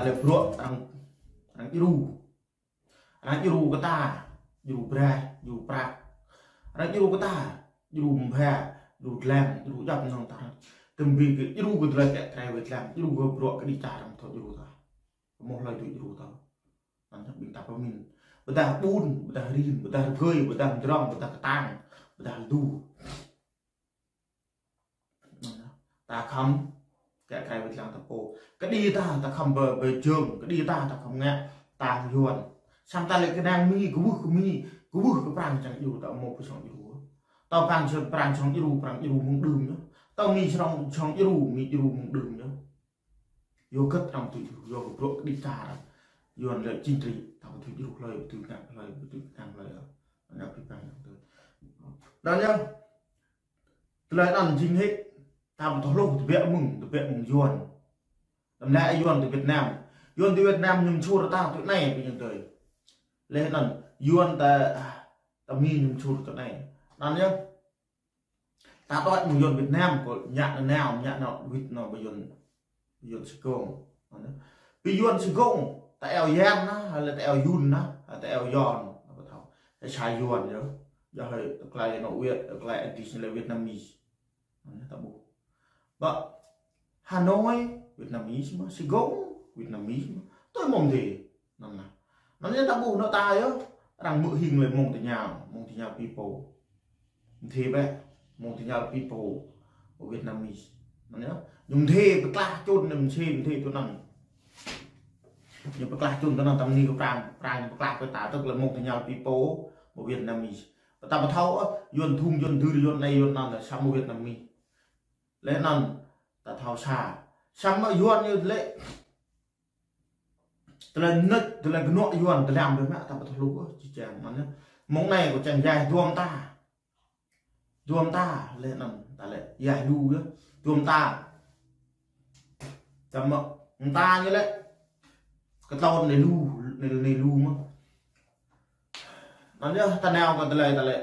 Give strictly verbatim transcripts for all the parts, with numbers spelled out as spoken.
Lĕ bruă arăng, arăng djru. Arăng djru kơ ta, djru braih, djru prăk. Arăng djru kơ ta, djru mbha, djru dlăng, djru djăp mơnơ̆ng ta. Tơm ƀing gơ̆ djru kơ tơlơi kiă krai wai lăng, djru kơ bruă kơđi čar arăng thâo djru ta. Kơ mơ̆ hlơi tui djru ta. Anŭn yơh ƀing ta pơmĭn. Ƀôdah ƀun, ƀôdah rin, ƀôdah rơgơi, ƀôdah mdrŏng, ƀôdah kơtang, ƀôdah lơdu. Ta khŏm kiă krai wai lăng ta pô. Kơđi ta, ta khŏm ƀơi, ƀơi jơm, kơđi ta, ta khŏm ngă, ta Yuan. Samơ̆ ta lĕ kơnang Mi, kwưh kơ Mi, kwưh kơ Prang čang djru, ta mơ̆ pơsong djru. Ta Prang čang, Prang čang djru, Prang djru mơ̆ng đưm yơh. Ta Mi čang, čang djru, Mi djru mơ̆ng đưm yơh. Yua hơget arăng ƀu tui djru, yua kơ bruă kơđi čar. Yuan lĕ chính trị, ta ƀu tui djru hlơi, ƀu tui ngă hlơi, ƀu tui kơnang hlơi. Anŭn yơh pơpă arăng tui. Anŭn yơh, tơlơi anŭn jing hĭ, ta ƀu thâo hluh tơbiă mơ̆ng, tơbiă mơ̆ng Yuan. Tơm lĕ Yuan tơ Việt Nam. Yuan tơ Việt Nam ñu mơčhur ta tui anai ƀing ayŏng adơi. Lĕ anŭn, Yuan ta, ta Mi ñu mơčhur tui anai. Anŭn yơh. Ta đuaĭ mơ̆ng Yuan Việt Nam kơ ñă nao, ñă nao wĭt nao ƀơi Yuan, Yuan Sài Gòn. Anŭn yơh. Ƀing Yuan Sài Gòn, ta iâu Yang anŭn, hay là ta iâu Yun anŭn, hay ta iâu Yon, ƀu thâo. Hay sa Yuan yơh. Yua hơi tơlơi nao Việt, tơlơi adih lĕ Vietnamese. Anŭn yơh ta ƀuh. Ƀă Hà Nội, Vietnamese mơ̆, Sài Gòn, Vietnamese mơ̆. Tui mơ̆ng dih. Anŭn lah. Anŭn yơh ta ƀuh anŏ ta yơh. Arăng mơ̆ hing lĕ Montagnard, Montagnard people. Mơ̆ dih ƀĕ, Montagnard people ƀơi Vietnamese. Anŭn yơh. Ñu mơ̆ dih pơklah čun, ñu mơ̆ dih, mơ̆ dih tui anŭn. Ñu pơklah čun tui anŭn tơm ni kơ Prang, Prang ñu pơklah kơ ta, tức là Montagnard people ƀơi Vietnamese. Ta ƀu thâo, ơ, Yuan Thung, Yuan Dưr, Yuan anai, Yuan anŭn, samơ̆ Vietnamese. Lĕ anŭn, ta thâo sa. Samơ̆ Yuan ñu lĕ, tơlơi nĕč, tơlơi gơnŏ Yuan, tơlơi lăm biă mă, ta ƀu thâo hluh, ơ, či čang, anŭn yơh. Mơ̆ng anai kơ čang djai duăm ta. Duăm ta, lĕ anŭn, ta lĕ, yah lu yơh. Duăm ta. Tơm mơ̆, ta ñu lĕ, kơ tơlơi anai lu, anai, anai lu mơ̆. Anŭn yơh, ta nao kơ tơlơi, ta lĕ.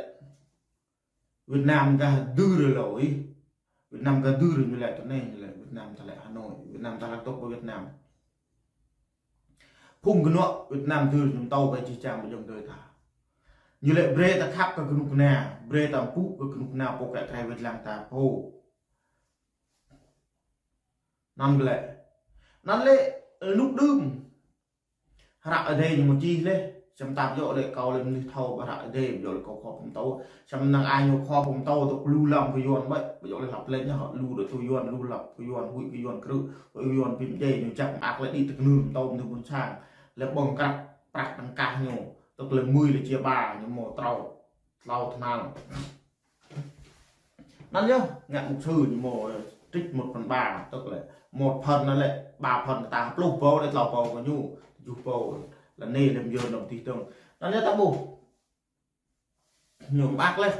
Việt Nam gah Dưr lơi. Việt Nam gah Dưr ñu lĕ tui anai ñu lĕ Việt Nam ta lĕ Hà Nội, Việt Nam ta lĕ tŏk ƀơi Việt Nam. Phung gơnŏ Việt Nam Dưr ñu mơtâo ƀơi či čang ƀơi ayŏng adơi ta. Ñu lĕ brơi ta khăp kơ kơnuk kơna, brơi ta pŭ kơ kơnuk kơna pô kiă krai wai lăng ta pô. Anŭn lĕ. Anŭn lĕ, ơ, rơnŭk đưm. Hră Ơi Adai ñu mơ̆ čih lĕ, samơ̆ ta ƀu djơ̆ lĕ kâo lĕ mơnuih thâo ƀă Hră Ơi Adai, ƀu djơ̆ lĕ kâo khŏm pơtô. Samơ̆ năng ai ñu khŏm pơtô tŏk lu lăm kơ Yuan ƀĕ, ƀu djơ̆ lĕ hlăp lĕ ñu hŏ lu đôč tui Yuan, lu lăp kơ Yuan, huĭ kơ Yuan krư̆, huĭ kơ Yuan pĭ mơjai ñu čăk mơak lĕ đĭ tơkơnưl pơtô mơnuih ƀôn sang. Lĕ ƀơ̆ng krăp prăk đăng kah ñu, tŏk lĕ mưi lĕ či ƀă ñu mơ̆ trâo, tlâo tơhnal. Anŭn yơh, ngă mục sư ñu mơ̆, ơ, trích một phần ba, tức là một phần anŭn lĕ, ba phần ta pluh pô lĕ tlâo pô kơ ñu, tơjuh pô, lĕ anai lĕ mơyơ nŏm tih tơ̆ng. Anŭn yơh ta ƀuh. Ñu mơak lĕ.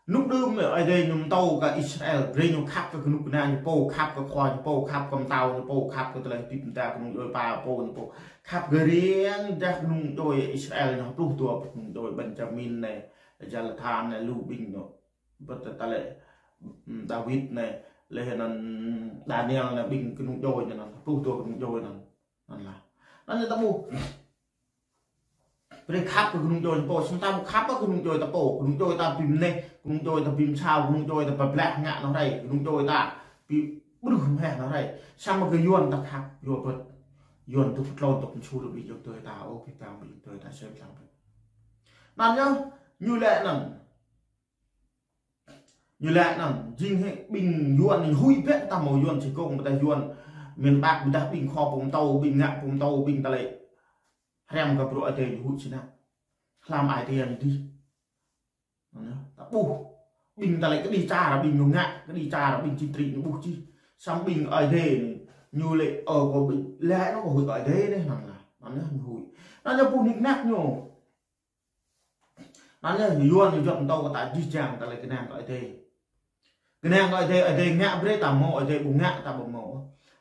Rơnŭk đưm lĕ Ơi Adai ñu mơtâo kơ Israel, brơi ñu khăp kơ kơnuk kơna ñu pô, khăp kơ khua ñu pô, khăp kơ mơtao ñu pô, khăp kơ tơlơi hơdip mơta kơnung djuai pô ñu pô. Khăp kơ riêng dah kơnung djuai Israel ñu pluh dua kơnung djuai Benjamin anai, Jonathan anai, lu ƀing ñu. Ƀôdah ta lĕ, ưm, David anai, lĕ anŭn Daniel anai, ƀing kơnung djuai anŭn, pluh dua kơnung djuai anŭn. Anŭn lah. Anŭn yơh ta ƀuh. Brơi khăp kơ kơnung djuai pô, samơ̆ ta ƀu khăp kơ kơnung djuai ta pô, kơnung djuai ta ƀing mơneh, kơnung djuai ta ƀing msao, kơnung djuai ta pơblah ngă anŏ rai, kơnung djuai ta ƀing ƀrưh mơ̆ anŏ rai. Samơ̆ kơ Yuan ta khăp, Yuan ƀơ̆t, Yuan tŭ pơtlôn tŭ pơču rơbih ayŏng adơi ta, ơ, pơpă ayŏng adơi ta sem lăng ƀơ̆t. Anŭn yơh, ñu lĕ anŭn. Ñu lĕ anŭn, jing hĭ ƀing Yuan anai huĭ ƀĕ ta mơ̆ Yuan Sài Gòn, ƀôdah Yuan miền Bắc, ƀôdah ƀing khua pơtô, ƀing ngă pơtô, ƀing ta lĕ. Hrăm kơ bruă Ơi Adai ñu huĭ sĭt anŭn. Hlăm ai tian dih. Anŭn yơh, ta ƀuh. Ƀing ta lĕ kơđi čar, ƀing ñu ngă, kơđi čar, ƀing chính trị ñu ƀuh čih. Samơ̆ ƀing Ơi Adai ñu lĕ, ơ, kơ ƀing, lĕ anŭn kơ huĭ Ơi Adai anai, anŭn lah. Anŭn yơh ñu huĭ. Anŭn yơh ƀuh nik nak ñu. Anŭn yơh, Yuan ñu juăt mơtâo kơ ta jih jang ta lĕ kơnang kơ Ơi Adai. Kơnang kơ Ơi Adai, Ơi Adai ngă brơi ta mơ̆, Ơi Adai ƀu ngă ta ƀu mơ̆.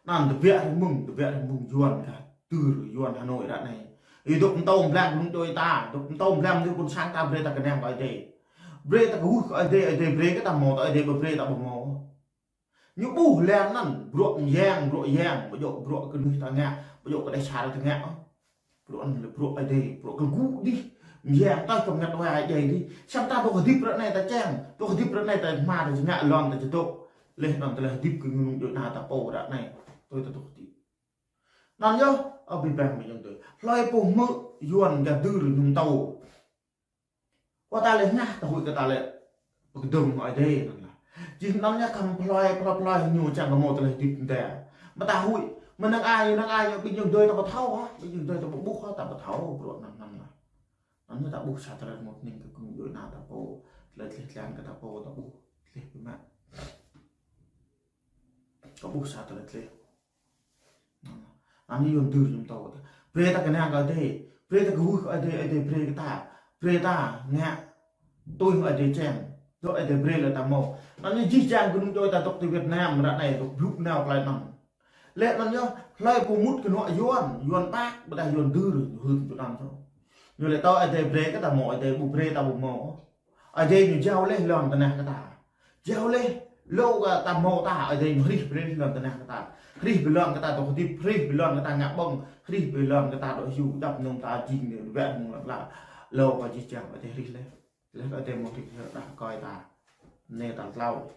Anŭn tơbiă rơmưng, tơbiă rơmưng Yuan gah Dưr, Yuan Hà Nội ră anai. Ih dŏ mơtâo blang kơnung djuai ta, dŏ mơtâo blang mơnuih ƀôn sang ta brơi ta kơnang kơ Ơi Adai. Brơi ta kơkuh kơ Ơi Adai, Ơi Adai brơi kơ ta mơ̆, ta Ơi Adai ƀu brơi ta ƀu mơ̆. Ñu ƀuh lĕ anŭn, bruă mơyang, bruă yang, ƀu djơ̆ bruă kơ mơnuih ta ngă, ƀu djơ̆ kơ dêh čar ta ngă. Bruă anŭn lĕ bruă Ơi Adai, bruă kơ gŭ dih, mơyang tơl kơ ngăt wa Ơi Adai dih. Samơ̆ ta dŏ hơdip ră anai ta čang, dŏ hơdip ră anai ta hmua ta ngă lŏn ta čơdŏk. Laih anŭn tơlơi hơdip kơ ngŭn djuai ana ta pô ră anai, tui ta dŏ hơdip. Anŭn yơh, ơ, abih bang ƀing ayŏng adơi. Hlơi pô hmư̆ Yuan gah dưr ñu mơtô. Kơ ta lĕ ngă, ta huĭ kơ ta lĕ pơkơdơ̆ng Ơi Adai anŭn lah. Jing anŭn yơh khăm plơi, plơi, plơi ñu čang kơ mơ̆ tơlơi hơdip ta. Mơ̆ ta huĭ, mơ̆ năng ai, năng ai, ƀing ayŏng adơi ta ƀu thâo hă, ƀing ayŏng adơi ta ƀu ƀuh hă, ta ƀu thâo, bruă anŭn anŭn lah. Anŭn yơh ta ƀuh sa tơlơi mơ̆ ning kơ ngŭn djuai ana ta pô, tơlơi tleh tlan kơ ta pô, ta ƀuh, tleh biă mă. Kơ ƀuh sa tơlơi tleh. Anai Yuan dưr ñu mơtô kơ ta. Brơi ta kơnang kơ Ơi Adai. Brơi ta kơkuh kơ Ơi Adai, Ơi Adai brơi kơ ta. Brơi ta ngă tui Ơi Adai čang. Dŏ Ơi Adai brơi lĕ ta mơ̆. Anai jih jang kơ ngŭn djuai ta dŏ ti Việt Nam ră anai dŏ blŭ nao tơlơi anŭn. Laih anŭn yơh, hlơi pô mŭt kơnŏ Yuan, Yuan ƀă, ƀôdah Yuan dưr, hưn tui anŭn čô. Ñu lĕ tơl Ơi Adai brơi kơ ta mơ̆, Ơi Adai ƀu brơi ta ƀu mơ̆. Ơi Adai ñu jao laih lŏn tơnah kơ ta. Jao laih, lu kơ ta mơ̆ ta, Ơi Adai ñu hrih brơi lŏn tơnah kơ ta. Hrih brơi lŏn kơ ta dŏ hơdip, hrih brơi lŏn kơ ta ngă ƀơ̆ng, hrih brơi lŏn kơ ta dŏ hyu, djŏp mơnơ̆ng ta jing anai, wĕ mơnơ̆ng lăp lăp. Lu kơ jih jang Ơi Adai hrih laih. Laih Ơi Adai mơ̆ hrih laih đah kơi ta. Anai ta tlao.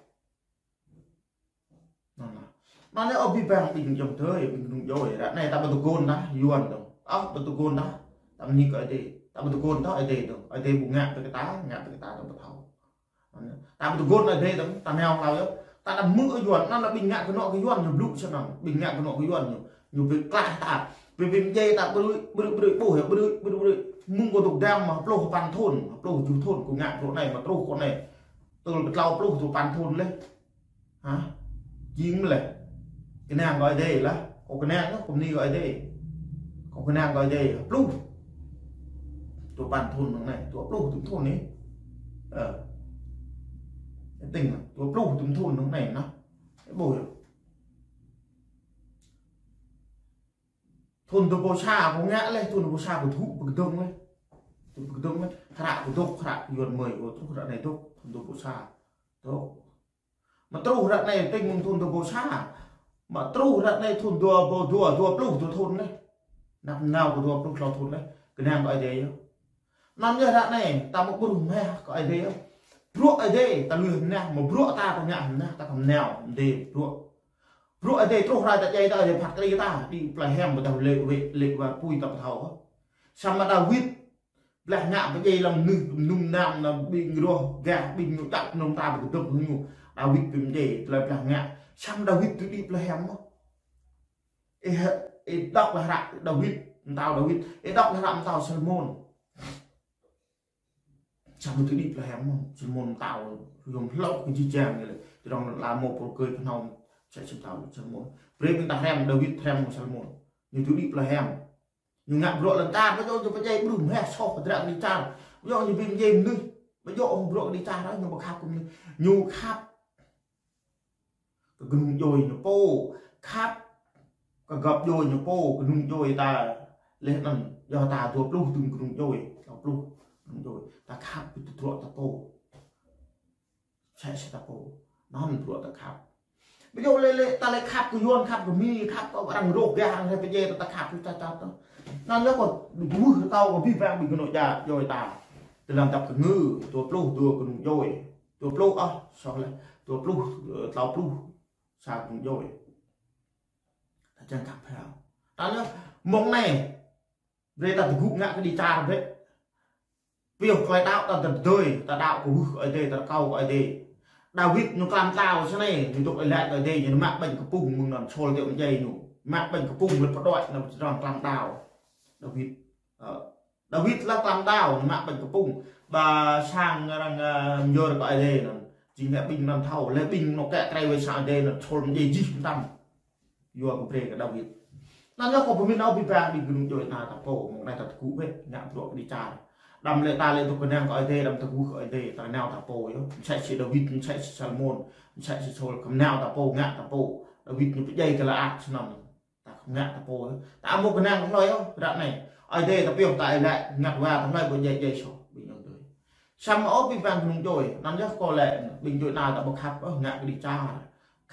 Anŭn lah. Anŭn yơh abih bang ƀing ayŏng adơi, ƀing ngŭn djuai, ră anai ta ƀu tơguan ôh, Yuan dơ̆ng. Ơ, ƀu tơguan ôh, ta mơñi kơ Ơi Adai. Ta ƀu tơguan ôh, Ơi Adai dơ̆ng. Ơi Adai ƀu ngă brơi kơ ta, ngă brơi kơ ta, ta ƀu thâo. Anŭn yơh. Ta ƀu tơguan Ơi Adai dơ̆ng, ta nao hlâo yơh. Ta đăm hmư̆ Yuan, anŭn lah ƀing ngă kơnŏ kơ Yuan ñu blŭ sơnăm. Ƀing ngă kơnŏ kơ Yuan ñu, ñu brơi klah ta. Brơi, brơi mơjai ta brơi, brơi, brơi ƀuh yơh, brơi, brơi, brơi. Mơ̆ng kâo dŏ dang mơ̆ pluh păn thŭn, pluh tơjuh thŭn, kâo ngă bruă anai, mơ̆ truh kâo anai. Tơl kơ tlâo pluh tơjuh păn thŭn laih. Hă? Jing mơ̆ lĕ. Kơnang kơ Ơi Adai lah. Kâo kơnang kơ, kâo mơñi kơ Ơi Adai. Kâo kơnang kơ Ơi Adai. Pluh. Dua păn thŭn mơ̆ng anai. Dua pluh tơjuh thŭn anai. Ơ. Tĭng lah. Dua pluh tơjuh thŭn mơ̆ng anai nah. Ƀuh yơh. Thŭn dua pluh sa kâo ngă laih, thŭn dua pluh sa kâo dŏ pơkơdơ̆ng laih. Dŏ pơkơdơ̆ng laih. Hră kâo dŏ, hră Yuan mơi kâo truh ră anai dŏ. Thŭn dua pluh sa. Dŏ. Mơ̆ truh ră anai tĭng mơ̆ng thŭn dua pluh sa. Mơ̆ truh ră anai thŭn dua pluh dua, dua pluh dua thŭn laih. Anăp nao kơ dua pluh tlâo thŭn laih. Kơnang kơ Ơi Adai yơh. Anŭn yơh ră anai, ta mơ̆ ƀuh mơ̆ kơ Ơi Adai yơh. Bruă Ơi Adai, ta lui hơnah, mơ̆ bruă ta, ta ngă hơnah, ta khŏm nao, mơ̆ dêh bruă. Bruă Ơi Adai truh rai ta djai ta, Ơi Adai phat kơđi ta, đĭ plơi hiam ƀôdah lê̆ wĕ, lê̆ wa apui ta ƀu thâo. Samơ̆ Dawid, blah ngă pơdjai lăm mơnuih, mơnum mơnam anŭn ƀing rŏh, gah, ƀing ñu djăp mơnơ̆ng ta ƀu kơdŏp hăng ñu. Dawid pơdjai, tơlơi blah ngă. Samơ̆ Dawid tui đĭ plơi hiam mơ̆. Ih, ih dŏ laih hră Dawid, mơtao Dawid. Ih dŏ laih hră mơtao Salmôn. Samơ̆ tui đĭ plơi hiam mơ̆, Salmôn mơtao, yom hlâo kơ jih jang ñu lĕ. Tơdrong la mơ̆ pô rơkơi pơhnâo, sĕ sĕ mơtao Salmôn. Brơi ƀing ta hrăm Dawid, hrăm Salmôn. Ñu tui đĭ plơi hiam. Ñu ngă bruă lŏn čar, ƀu djơ̆ ñu pơdjai bruă mơ̆, soh pơdră kơđi čar. Ƀu djơ̆ ñu ƀing mơjai mơnuih. Ƀu djơ̆ ƀing bruă kơđi čar, ñu ƀu khăp kơ mơnuih. Ñu khăp kơ gơnung djuai ñu pô, khăp kơ gŏp djuai ñu pô, gơnung djuai ta laih anŭn, yua ta dua pluh tơjuh gơnung djuai, tlâo pluh gơnung djuai. Ta khăp kơ tơdruă ta pô. Sĕ sĕ ta pô. Anŭn bruă ta khăp. Ƀu djơ̆ lĕ, lĕ, ta lĕ khăp kơ Yuan, khăp kơ Mi, khăp kơ arăng rŏh gah, arăng rai pơdjai ta, ta khăp kơ ča ča ta. Anŭn yơh kâo, ƀu ƀuh kơ ta, kâo abih bang ƀing kơnuk djuai ta. Tơlơi dăp kơ ngư, dua pluh dua gơnung djuai. Dua pluh, ơ, soh laih. Dua pluh, ơ, tlâo pluh. Sa gơnung djuai. Ta čang khăp hă. Anŭn yơh, mơ̆ng anai. Brơi ta tơgŭ ngă kơđi čar bĕ. Pioh tơlơi đaŏ ta tơdơi, ta đaŏ kơ wưh Ơi Adai, ta rơkâo kơ Ơi Adai. Dawid ñu klăm đao sơnai, ñu dŏ ih laĭ kơ Ơi Adai, ñu mă ƀañ kơpŭng mơ̆ng anŭn sôl tơlơi mơjai ñu. Mă ƀañ kơpŭng lĕ pơđuaĭ anŭn tơdrong klăm đao. Dawid, ơ, Dawid lah klăm đao, ñu mă ƀañ kơpŭng. Ba sang arăng, ơ, mơyơr kơ Ơi Adai anŭn. Jing lĕ ƀing anŭn thâo, lĕ ƀing anŭn kĕ krei wai sang Ơi Adai anŭn sôl mơjai jih mơtam. Yua kơ brơi kơ Dawid. Anŭn yơh kâo pơmĭn ôh abih bang ƀing gơnung djuai ta pô, mơ̆ng anai ta tơgŭ bĕ, ngă bruă kơđi čar. Đăm lĕ ta lĕ dŏ kơnang kơ Ơi Adai, đăm tơgŭ kơ Ơi Adai, ta nao ta pô yơh. Mơsĕ si Dawid, mơsĕ si Salmôn, mơsĕ si Sôl, khŏm nao ta pô, ngă ta pô. Dawid ñu pơdjai Galaat sơnăm. Ta khŏm ngă ta pô yơh. Ta ƀu kơnang kơ hlơi ôh, ră anai. Ơi Adai ta pioh ta ih laĭ, ngă wa ta hlơi ƀu djai djai soh, ƀing ayŏng adơi. Samơ̆ ôh abih bang gơnung djuai, anŭn yơh kâo laĭ, ƀing djuai ta ta ƀu khăp ôh, ngă kơđi čar.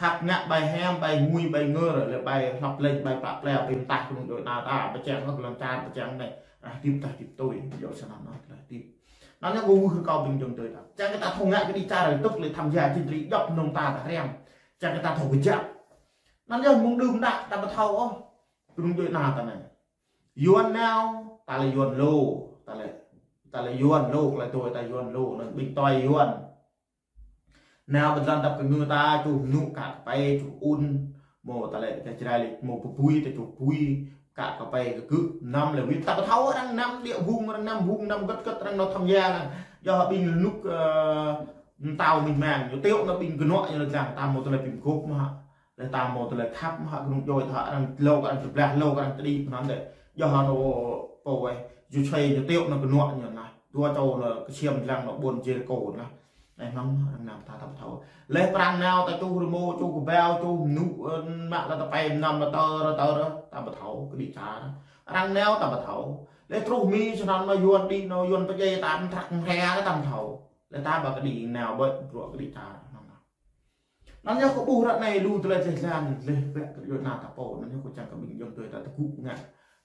Khăp ngă ƀai hiam, ƀai ngui, ƀai ngơr, lĕ ƀai hlăp lĕč, ƀai plă ple, ƀai mơtah kơnung djuai ana ta, pơčang kơ lŏn čar, pơčang anai. Ah, hơdip ta hơdip tui, yua sơnăm anai ta hơdip. Anŭn yơh kâo ƀing ayŏng adơi ta. Čang kơ ta thâo ngă kơđi čar, tŭk lĕ tham gia čih tri djŏp nong ta ta hriăm. Čang kơ ta thâo kơjăp. Anŭn yơh mơ̆ng đưm đă ta ƀu thâo ôh. Kơnung djuai ana ta anai. Yuan nao, ta lĕ Yuan lô, ta lĕ, ta lĕ Yuan lô, kơ lĕ tui ta Yuan lô, anŭn ƀing tui Yuan. Nao ƀơi lŏn tăp kơ ngư ta, čuh mơnŭ kă kơpei, čuh un, mơ̆ ta lĕ kơ Jrai lĕ, mơ̆ pơpui, ta čuh pui, kă kơpei kơ gơ̆, năm lĕ wĭt, ta ƀu thâo arăng năm địa phương, arăng năm vùng, năm gĕt gĕt, arăng nao tham gia arăng. Yua ƀing mơnŭ, ơ, mơtao mih mang, ñu tiŏ nao ƀing gơnuă ñu lĕ dlăng, ta mơ̆ ta lĕ ƀing gôp mơ̆ hă. Lĕ ta mơ̆ ta lĕ khăp mơ̆ hă kơnung djuai ta hă, arăng lô, arăng tơblah lô, arăng tơđi mơ̆n anŭn dêh. Yua hă nô pô weh, Yôsuê ñu tiŏ nao gơnuă ñu anai. Dua čô nao kơsiam dlăng nao ƀuôn Yêrikô anai. Anai anŭn arăng nao ta ta ƀu thâo. Lĕ pran nao ta čuh rơmô, čuh kơbao, čuh mơnŭ, ơ, mă lĕ ta pơmnăm lĕ tơr, tơr, ta ƀu thâo, kơđi čar. Arăng nao ta ƀu thâo. Lĕ truh Mi sơnăm nao Yuan đĭ, nao Yuan pơdjai ta mơtrăk mơhra ta ƀu thâo. Lĕ ta ƀu kơđi nao ƀơi bruă kơđi čar. Anŭn yơh kâo ƀuh ră anai lu tơlơi tleh tlan, tleh ƀĕ kơ djuai ana ta pô. Anŭn yơh kâo čang kơ ƀing ayŏng adơi ta tơgŭ ngă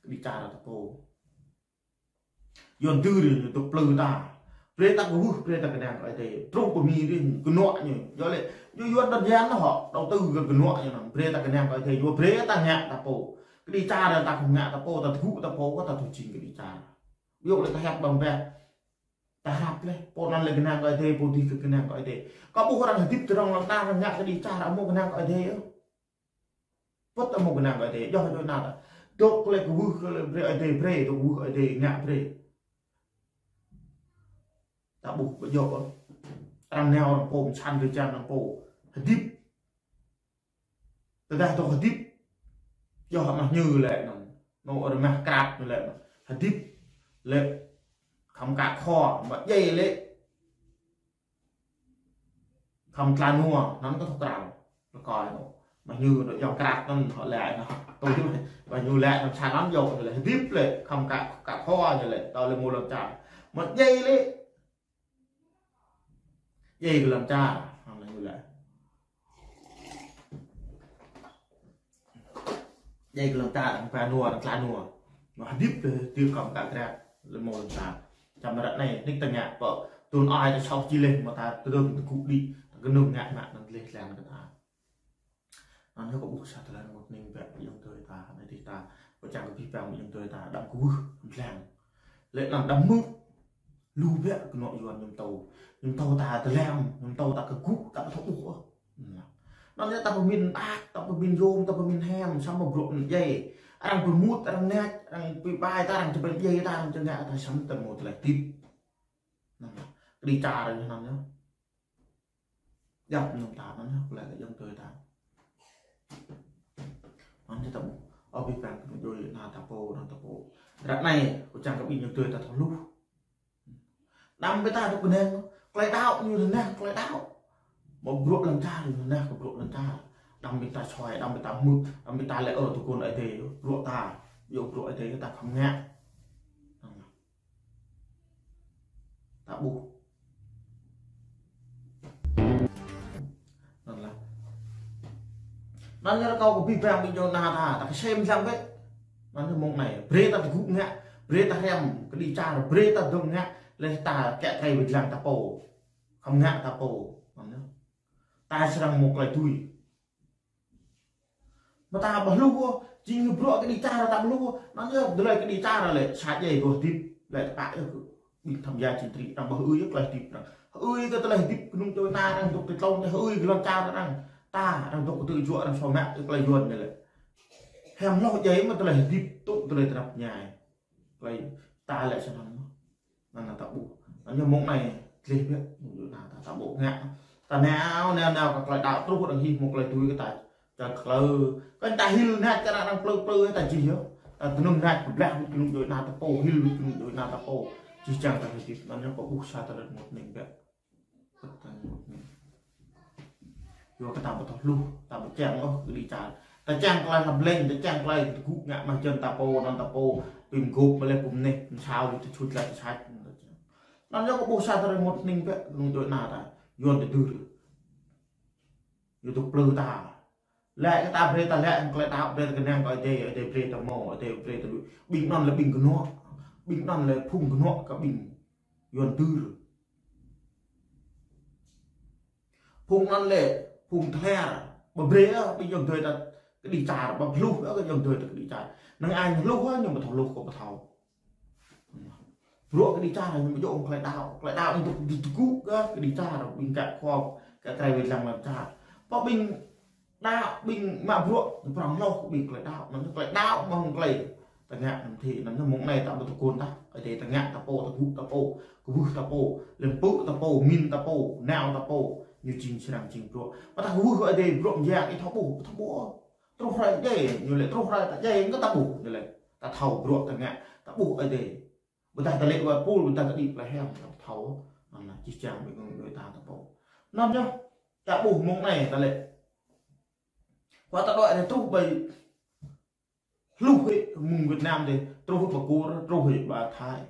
kơđi čar ta pô. Yuan tŭ ri ñu tŭk plư ta. Brơi ta kơwưh, brơi ta kơnang kơ Ơi Adai. Truh pơ Mi ri gơnuă ñu. Yua lĕ, ñu Yuan đơn giản hŏ, đầu tư kơ gơnuă ñu anŭn. Brơi ta kơnang kơ Ơi Adai, yua brơi ta ngă ta pô. Kơđi čar ta kơ ngă ta pô, ta tơgŭ ta pô, kơ ta tŭ jing kơđi čar. Yua lĕ ta hiăp ƀơ̆ng ƀĕ. Ta hrăp lĕ, pô anŭn lĕ kơnang kơ Ơi Adai, pô dih kơ kơnang kơ Ơi Adai. Kâo ƀuh arăng hơdip tơrŏng lŏn ta, arăng ngă kơđi čar, amâo kơnang kơ Ơi Adai ôh. Pơ̆t amâo kơnang kơ Ơi Adai, yua djuai ana ta. Dŏ kơ lĕ kơwưh kơ lĕ brơi Ơi Adai brơi, dŏ kơwưh Ơi Adai ngă brơi. Ta ƀuh ƀu djơ̆ ôh. Arăng nao arăng pô, mơ̆ng săn tơjăn arăng pô. Hơdip. Tơdah dŏ hơdip. Yua hă mah ñu lĕ anŭn. Nô ơ mah krăt ñu lĕ anŭn. Hơdip. Lĕ khŏm kă khua, mă djai lĕ. Khŏm tla nua, anŭn kơ thâo krao. Rơkơi nô. Mah ñu dŏ yŏng krăt anŭn hŏ lĕ anŭn. Tui mah ñu lĕ anŭn sa anŭn yua ñu lĕ hơdip lĕ. Khŏm kă, kă khua ñu lĕ. Tơl lĕ mơ̆ lŏn čar. Mă djai lĕ. Djai kơ lŏn čar, hăng lĕ ñu lĕ. Djai kơ lŏn čar, arăng ba nua, arăng tla nua. Mă hơdip lĕ, hơdip khŏm kă krăt, lĕ mơ̆ lŏn čar. Čăm ră anai, nik ta ngă pơ, tŭn ai ta sŏk či lĕ, mơ̆ ta tơdơ̆ng tơgŭ đĭ, ta kơnơ̆ng ngă mă anŭn tleh tlan kơ ta. Anŭn yơh kâo ƀuh sa tơlơi rơngot hơning ƀĕ ƀing ayŏng adơi ta, anai dih ta, kâo čang kơ abih bang ƀing ayŏng adơi ta, đăm kơwưh, đăm dlăng. Lĕ anŭn đăm hmư̆, lu ƀĕ kơnuk Yuan ñu pơtô. Ñu pơtô ta tơlăm, ñu pơtô ta kơgŭ, ta ƀu thâo ƀuh ôh. Anŭn yơh ta pơmĭn ăt, ta pơmĭn yôm, ta pơmĭn hiam, samơ̆ bruă anŭn djai. Arăng pơmŭt, arăng nač, arăng pơƀai ta, arăng čơpĕ djai ta, arăng čơngă ta, samơ̆ ta mơ̆ tơlơi hơdip. Anŭn yơh, kơđi čar arăng anŭn yơh. Djŏp mơnơ̆ng ta anŭn yơh, kơ lĕ kơ ayŏng adơi ta. Anŭn yơh ta ƀuh. Ơ abih bang kơ djuai ana ta pô, anŭn ta pô. Ră anai, kâo čang kơ ƀing ayŏng adơi ta thâo hluh. Đăm ƀing ta dŏ kơnang, tơlơi đaŏ ñu rơnah, tơlơi đaŏ. Mơ̆ bruă lŏn čar ñu rơnah, kơ bruă lŏn čar. Đăm ƀing ta soi, đăm ƀing ta hmư̆, đăm ƀing ta lĕ ơ tơguan Ơi Adai, bruă ta, yua bruă Ơi Adai ta khŏm ngă. Ta ƀuh. Anŭn lah. Anŭn yơh rơkâo kơ abih bang ƀing ayŏng adơi ta, ta kơsem dlăng ƀĕ. Anŭn yơh mơ̆ng anai, brơi ta tơgŭ ngă, brơi ta hriăm kơđi čar, brơi ta dŏ ngă, lĕ ta kiăng kơ ƀing dlăng ta pô. Khŏm ngă ta pô. Anŭn yơh. Ta srăng mơ̆ tơlơi tui. Mơ̆ ta ƀu hluh ôh, jing bruă kơđi čar ta ƀu hluh ôh. Anŭn yơh, tơlơi kơđi čar lĕ, sa djai gơ̆ hơdip, lĕ tơpă yơh kơ ƀing tham gia čih tri, arăng ƀu hơưi yơh tơlơi hơdip arăng. Hơưi kơ tơlơi hơdip kơnung djuai ta arăng dŏ tơlơi tlôn, hơưi kơ lŏn čar arăng. Ta, arăng dŏ kơ tơjuă arăng sô mă kơ tơlơi Yuan anai lĕ. Hiam hloh djai mơ̆ tơlơi hơdip, tŭ tơlơi tơnap ñai. Tơlơi ta lĕ sơnăm mơ̆. Anŭn ta ƀuh. Anŭn yơh mơ̆ng anai, tleh ƀĕ, mơ̆ng anai ta, ta ƀuh ngă. Ta nao, nao, nao, kơ tơlơi đaŏ truh arăng hĭ, mơ̆ng tơlơi tui kơ ta, čar tơlơi. Kơ ta hil nač, kơ arăng plư, plư, ta čih yơh. Ta tơnŭm nač, kơblah, kơnuk djuai ana ta pô, hil, kơnuk djuai ana ta pô. Čih čang ta hơdip, anŭn yơh kâo ƀuh sa tơlơi rơngot hơning ƀĕ. Yua kơ ta ƀu thâo hluh, ta ƀu čang ôh kơđi čar. Ta čang tơlơi hlăp leng, ta čang tơlơi tơgŭ ngă mah jăn ta pô, anŭn ta pô, pim gôp mă lĕ pơm neh, pơm sao, ta čut lĕ ta sač. Anŭn yơh kâo ƀuh sa tơlơi rơngot hơning ƀĕ, kơnuk djuai ana ta, Yuan tơdưr. ñu dŏ plư ta. Lĕ kơ ta brơi ta lĕ hăng tơlơi đaŏ, brơi ta kơnang kơ Ơi Adai, Ơi Adai brơi ta mơ̆, Ơi Adai brơi ta đuaĭ. Ƀing anŭn lĕ ƀing kơnuă, ƀing anŭn lĕ phung kơnuă kơ ƀing Yuan dưr. Phung anŭn lĕ phung tơlĕr, ƀu brơi ôh ƀing ayŏng adơi ta kơđi čar, ƀu hluh ôh kơ ayŏng adơi ta kơđi čar. Năng ai hluh ôh, ñu ƀu thâo hluh kơ ƀu thâo. Bruă kơđi čar ñu ƀu djơ̆ hăng tơlơi đaŏ, tơlơi đaŏ ñu dŏ dŏ tơgŭ kơ kơđi čar, ƀing kă khua, kă krơi wai lăng lăm čar. Pô ƀing đaŏ, ƀing mă bruă, ñu prŏng hloh kơ ƀing tơlơi đaŏ, anŭn tơlơi đaŏ mơ̆ng tơlơi ta ngă anŭn thê, anŭn mơ̆ng anai ta ƀu tơkŭn ta, Ơi Adai ta ngă ta pô, ta gŭ ta pô, kwưh ta pô, lĕ pơ̆ ta pô, min ta pô, nao ta pô, ñu jing srăng jing bruă. Mă ta kwưh Ơi Adai bruă mơyang, ih thâo ƀuh, thâo ƀuh. Truh hrơi djai, ñu lĕ truh hrơi ta djai, kơ ta ƀuh, ñu lĕ. Ta thâo bruă ta ngă, ta ƀuh Ơi Adai. Ƀôdah ta lĕ wơ̆t pul, ƀôdah ta đĭ plơi hiam, ta thâo. Anŭn jih jang ƀing ayŏng adơi ta ta pô. Anŭn yơh, ta ƀuh mơ̆ng anai ta lĕ. Wơ̆t ta đuaĭ ta truh ƀơi hluh hĭ mơ̆ng Việt Nam dih, truh ƀơi Kur, truh hĭ ƀơi Thái.